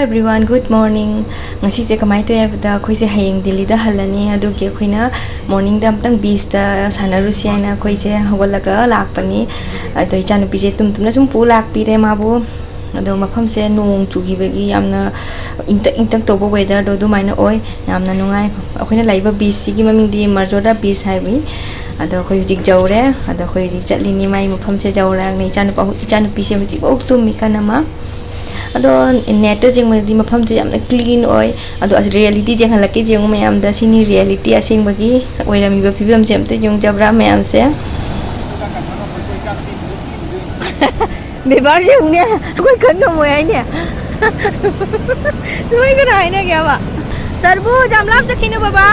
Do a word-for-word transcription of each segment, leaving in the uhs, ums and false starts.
Everyone, good morning. ꯉꯁꯤꯁꯦ ꯀꯃꯥꯏꯅ ꯇꯧꯏ ꯍꯥꯏꯕꯗ, ꯑꯩꯈꯣꯏꯁꯦ ꯍꯌꯦꯡ ꯗꯤꯜꯂꯤꯗ ꯍꯜꯂꯅꯤ꯫ ꯑꯗꯨꯒꯤ ꯑꯩꯈꯣꯏꯅ ꯃꯣꯔꯅꯤꯡꯗ ꯑꯝꯇꯪ ꯕꯤꯆꯇ ꯁꯥꯟꯅꯔꯨꯁꯤ ꯍꯥꯏꯅ ꯑꯩꯈꯣꯏꯁꯦ ꯍꯧꯒꯠꯂꯒ ꯂꯥꯛꯄꯅꯤ꯫ ꯑꯗꯣ ꯏꯆꯥꯅꯨꯄꯤꯁꯦ ꯇꯨꯝ ꯇꯨꯝꯅ ꯁꯨꯝ ꯄꯨ ꯂꯥꯛꯄꯤꯔꯦ ꯃꯥꯕꯨ꯫ ꯑꯗꯣ ꯃꯐꯝꯁꯦ ꯅꯣꯡ ꯆꯨꯈꯤꯕꯒꯤ ꯌꯥꯝꯅ ꯏꯪꯇꯛ ꯏꯪꯇꯛ ꯇꯧꯕ ꯋꯦꯗꯔꯗꯣ ꯑꯗꯨꯃꯥꯏꯅ ꯑꯣꯏ꯫ ꯌꯥꯝꯅ ꯅꯨꯡꯉꯥꯏ꯫ ꯑꯩꯈꯣꯏꯅ ꯂꯩꯔꯤꯕ ꯕꯤꯆꯁꯤꯒꯤ ꯃꯃꯤꯡꯗꯤ ꯃꯔꯖꯣꯗꯥ ꯕꯤꯆ ꯍꯥꯏꯕꯅꯤ꯫ ꯑꯗꯣ ꯑꯩꯈꯣꯏ ꯍꯧꯖꯤꯛ ꯌꯧꯔꯦ꯫ ꯑꯗꯣ ꯑꯩꯈꯣꯏ ꯍꯧꯖꯤꯛ ꯆꯠꯂꯤꯅꯤ꯫ ꯃꯥꯏ ꯃꯐꯝꯁꯦ ꯌꯧꯔꯛꯑꯕꯅꯤ꯫ ꯏꯆꯥꯅꯨꯄꯥ-, ꯏꯆꯥꯅꯨꯄꯤꯁꯦ ꯍꯧꯖꯤꯛꯐꯥꯎ ꯇꯨꯝꯃꯤ ꯀꯟꯅ ꯃꯥ꯫ ꯑꯗꯣ ꯅꯦꯠꯇ ꯌꯦꯡꯕꯗꯗꯤ ꯃꯐꯝꯁꯦ ꯌꯥꯝꯅ ꯀ꯭ꯂꯤꯟ ꯑꯣꯏ꯫ ꯑꯗꯣ ꯑꯁ, ꯔꯤꯌꯦꯂꯤꯇꯤ ꯌꯦꯡꯍꯜꯂꯛꯀꯦ ꯌꯦꯡꯉꯨ ꯃꯌꯥꯝꯗ꯫ ꯁꯤꯅꯤ ꯔꯤꯌꯦꯂꯤꯇꯤ ꯑꯁꯦꯡꯕꯒꯤ ꯑꯣꯏꯔꯝꯃꯤꯕ ꯐꯤꯕꯝꯁꯦ꯫ ꯑꯝꯇ ꯌꯦꯡꯉꯨ ꯖꯕ꯭ꯔꯥ ꯃꯌꯥꯝꯁꯦ꯫ ꯕꯦꯕꯥꯔ ꯌꯦꯡꯉꯨꯅꯦ, ꯑꯩꯈꯣꯏ ꯈꯟ ꯉꯝꯃꯣꯏ ꯍꯥꯏꯅꯦ꯫ ꯁꯨꯃꯥꯏ ꯀꯅꯥ ꯍꯥꯏꯅꯒꯦꯕ? ꯇꯔꯕꯨꯖ ꯌꯥꯝ ꯂꯥꯞ ꯆꯠꯈꯤꯅꯨ ꯕꯕꯥ꯫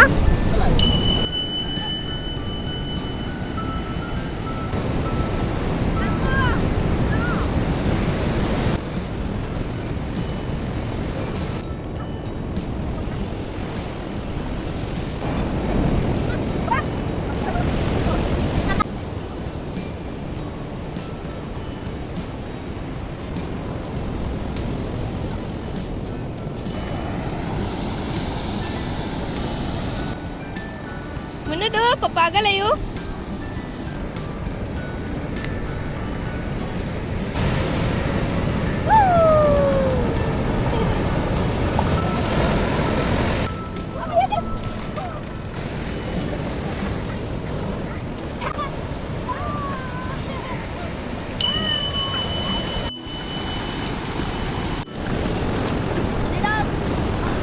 ꯃꯨꯟꯅꯨꯗꯣ, ꯄꯄꯥꯒ ꯂꯩꯌꯨ꯫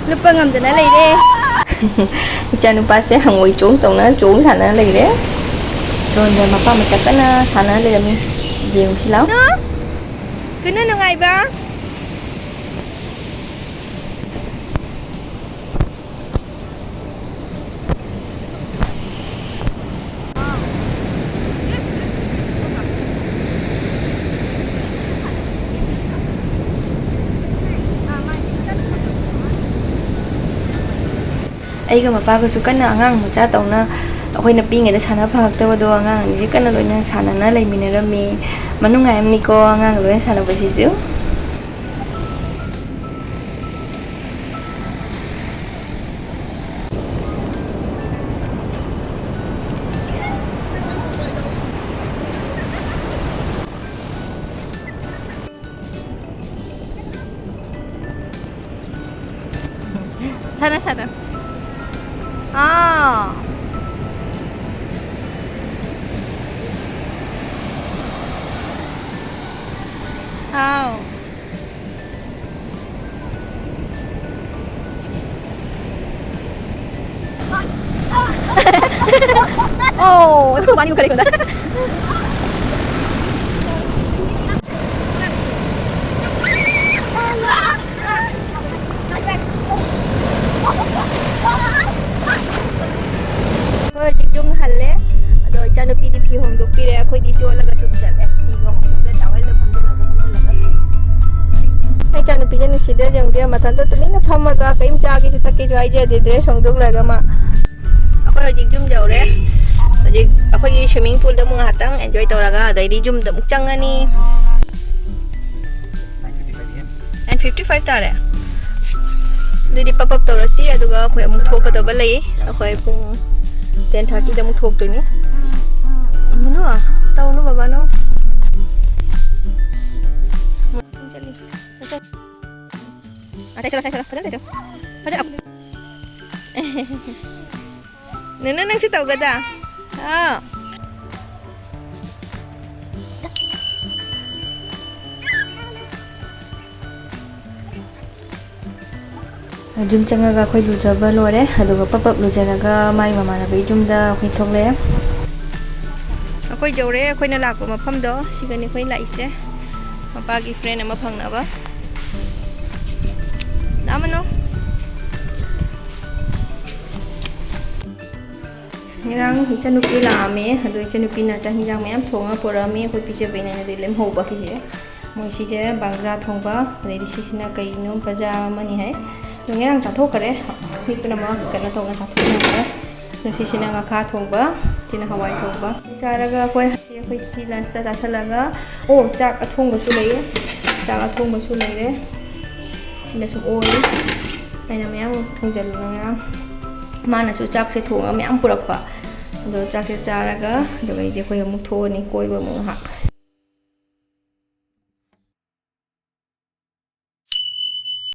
ꯂꯨꯞꯄ ꯉꯝꯗꯅ ꯂꯩꯔꯦ꯫ ꯏꯆꯥꯅꯨꯄꯥꯁꯦ ꯍꯪꯉꯣꯏ ꯆꯣꯡ ꯇꯧꯅ ꯆꯣꯡ ꯁꯥꯟꯅ ꯂꯩꯔꯦ꯫ ꯁꯣꯝꯗ ꯃꯄꯥ ꯃꯆꯥ ꯀꯟꯅ ꯁꯥꯟꯅ ꯂꯩꯔꯝꯃꯤ꯫ ꯌꯦꯡꯉꯨꯁꯤ ꯂꯥꯎ꯫ ꯀꯩꯅꯣ? ꯀꯩꯅꯣ ꯅꯨꯡꯉꯥꯏꯕ? ꯑꯩꯒ ꯃꯄꯥꯒꯁꯨ ꯀꯟꯅ ꯑꯉꯥꯡ ꯃꯆꯥ ꯇꯧꯅ, ꯑꯩꯈꯣꯏꯅ ꯄꯤꯛꯏꯉꯩꯗ ꯁꯥꯟꯅ ꯐꯪꯉꯛꯇꯕꯗꯣ ꯑꯉꯥꯡ ꯑꯅꯤꯁꯦ ꯀꯟꯅ ꯂꯣꯏꯅ ꯁꯥꯟꯅꯅ ꯂꯩꯃꯤꯟꯅꯔꯝꯃꯤ꯫ ꯃꯅꯨꯡꯉꯥꯏ ꯑꯃꯅꯤꯀꯣ ꯑꯉꯥꯡ ꯂꯣꯏꯅ ꯁꯥꯟꯅꯕꯁꯤꯁꯨ꯫ ꯁꯥꯟꯅ, ꯁꯥꯟꯅ꯫ ꯑꯥ꯫ ꯑꯥꯎ꯫ ꯑꯣ, ꯑꯩꯈꯣꯏ ꯕꯥꯅꯤ ꯈꯔ ꯑꯩꯉꯣꯟꯗ꯫ ꯑꯩꯈꯣꯏ ꯍꯧꯖꯤꯛ ꯌꯨꯝ ꯍꯜꯂꯦ꯫ ꯑꯗꯣ ꯏꯆꯥꯅꯨꯄꯤꯗꯤ ꯐꯤ ꯍꯣꯡꯗꯣꯛꯄꯤꯔꯦ꯫ ꯑꯩꯈꯣꯏꯗꯤ ꯆꯣꯠꯂꯒ ꯁꯨꯝ ꯆꯠꯂꯦ꯫ ꯐꯤꯒ ꯍꯣꯡꯗꯣꯛꯇ ꯇꯥꯋꯦꯜꯗ ꯐꯝꯖꯤꯜꯂꯒ ꯐꯝꯖꯤꯜꯂꯒ꯫ ꯑꯩ ꯏꯆꯥꯅꯨꯄꯤꯁꯦ ꯅꯨꯡꯁꯤꯗ꯭ꯔꯥ ꯌꯦꯡꯉꯨꯗꯦ, ꯃꯊꯟꯇ ꯇꯨꯃꯤꯟꯅ ꯐꯝꯃꯒ ꯀꯔꯤꯝ ꯆꯥꯒꯦꯁꯨ ꯊꯛꯀꯦꯁꯨ ꯍꯥꯏꯖꯗꯦ, ꯗ꯭ꯔꯦꯁ ꯍꯣꯡꯗꯣꯛꯂꯒ ꯃꯥ꯫ ꯑꯩꯈꯣꯏ ꯍꯧꯖꯤꯛ ꯌꯨꯝ ꯌꯧꯔꯦ꯫ ꯍꯧꯖꯤꯛ ꯑꯩꯈꯣꯏꯒꯤ swimming poolꯗ ꯑꯃꯨꯛ ꯉꯥꯏꯍꯥꯛꯇꯪ enjoy ꯇꯧꯔꯒ ꯑꯗꯩꯗꯤ ꯌꯨꯝꯗ ꯑꯃꯨꯛ ꯆꯪꯉꯅꯤ꯫ Nine fifty five ꯇꯥꯔꯦ꯫ ꯑꯗꯨꯗꯤ pop up ꯇꯧꯔꯁꯤ, ꯑꯗꯨꯒ ꯑꯩꯈꯣꯏ ꯑꯃꯨꯛ ꯊꯣꯛꯀꯗꯕ ꯂꯩ꯫ ꯑꯩꯈꯣꯏ ꯄꯨꯡ ten thirtyꯗ ꯑꯃꯨꯛ ꯊꯣꯛꯇꯣꯏꯅꯤ꯫ ꯃꯅꯨ, ꯇꯧꯅꯨ ꯕꯕꯥꯅꯨ꯫ ꯆꯠꯂꯤ꯫ ꯆꯠꯂꯤ꯫ ꯑ, ꯆꯠꯂꯣ, ꯆꯠꯂꯣ, ꯐꯖꯅ ꯆꯠꯂꯣ꯫ ꯐꯖꯅ꯫ ꯅꯨꯅꯨ, ꯅꯪꯁꯨ ꯇꯧꯒꯗ? ꯑꯥ꯫ ꯌꯨꯝ ꯆꯪꯉꯒ ꯑꯩꯈꯣꯏ ꯂꯨꯖꯕ ꯂꯣꯏꯔꯦ, ꯑꯗꯨꯒ ꯄꯞ ꯄꯞ ꯂꯨꯖꯔꯒ ꯃꯥꯏ ꯃꯃꯥꯟꯅꯕꯒꯤ ꯌꯨꯝꯗ ꯑꯩꯈꯣꯏ ꯊꯣꯛꯂꯛꯑꯦ꯫ ꯑꯩꯈꯣꯏ ꯌꯧꯔꯦ, ꯑꯩꯈꯣꯏꯅ ꯂꯥꯛꯄ ꯃꯐꯝꯗꯣ ꯁꯤꯒꯅꯤ ꯑꯩꯈꯣꯏ ꯂꯥꯛꯏꯁꯦ꯫ ꯃꯄꯥꯒꯤ friend ꯑꯃ ꯐꯪꯅꯕ꯫ ꯂꯥꯛꯑꯝꯃꯅꯣ꯫ ꯉꯔꯥꯡ ꯏꯆꯟꯅꯨꯄꯤ ꯂꯥꯛꯑꯝꯃꯦ, ꯑꯗꯣ ꯏꯆꯟꯅꯨꯄꯤꯅ ꯆꯥꯛ ꯍꯤꯟꯖꯥꯡ ꯃꯌꯥꯝ ꯊꯣꯡꯉ ꯄꯨꯔꯛꯑꯝꯃꯦ, ꯑꯩꯈꯣꯏ ꯄꯤꯖꯕꯩꯅ ꯑꯗꯩ ꯂꯦꯝꯍꯧꯕ ꯁꯤꯁꯦ꯫ ꯃꯣꯏ ꯁꯤꯁꯦ ꯕꯪꯖꯥ ꯊꯣꯡꯕ, ꯑꯗꯩꯗꯤ ꯁꯤꯁꯤꯅ ꯀꯩꯅꯣ ꯕꯖꯥ ꯑꯃꯅꯤ ꯍꯥꯏ꯫ ꯑꯗꯣ ꯉꯔꯥꯡ ꯆꯥꯊꯣꯛꯈ꯭ꯔꯦ, ꯃꯤ ꯄꯨꯝꯅꯃꯛ ꯀꯩꯅꯣ ꯇꯧꯅ ꯆꯥꯊꯣꯛꯅꯈ꯭ꯔꯦ꯫ ꯑꯗꯣ ꯁꯤꯁꯤꯅ ꯉꯥꯈꯥ ꯊꯣꯡꯕ, ꯁꯤꯅ ꯍꯋꯥꯏ ꯊꯣꯡꯕ꯫ ꯆꯥꯔꯒ ꯑꯩꯈꯣꯏ ꯁꯤ ꯑꯩꯈꯣꯏ ꯁꯤ lunchꯇ ꯆꯥꯁꯤꯜꯂꯒ, ꯑꯣ, ꯆꯥꯛ ꯑꯊꯣꯡꯕꯁꯨ ꯂꯩꯌꯦ, ꯆꯥꯛ ꯑꯊꯣꯡꯕꯁꯨ ꯂꯩꯔꯦ꯫ ꯁꯤꯅ ꯁꯨꯝ ꯑꯣꯜꯂꯤ꯫ ꯑꯩꯅ ꯃꯌꯥꯝ ꯊꯣꯡꯖꯤꯜꯂꯨꯅ ꯃꯌꯥꯝ꯫ ꯃꯥꯅꯁꯨ ꯆꯥꯛꯁꯦ ꯊꯣꯡꯉꯒ ꯃꯌꯥꯝ ꯄꯨꯔꯛꯄ꯫ ꯑꯗꯣ ꯆꯥꯛꯁꯦ ꯆꯥꯔꯒ, ꯑꯗꯨꯒ ꯑꯩꯗꯤ ꯑꯩꯈꯣꯏ ꯑꯃꯨꯛ ꯊꯣꯛꯑꯅꯤ ꯀꯣꯏꯕ ꯑꯃꯨꯛ ꯉꯥꯏꯍꯥꯛ꯫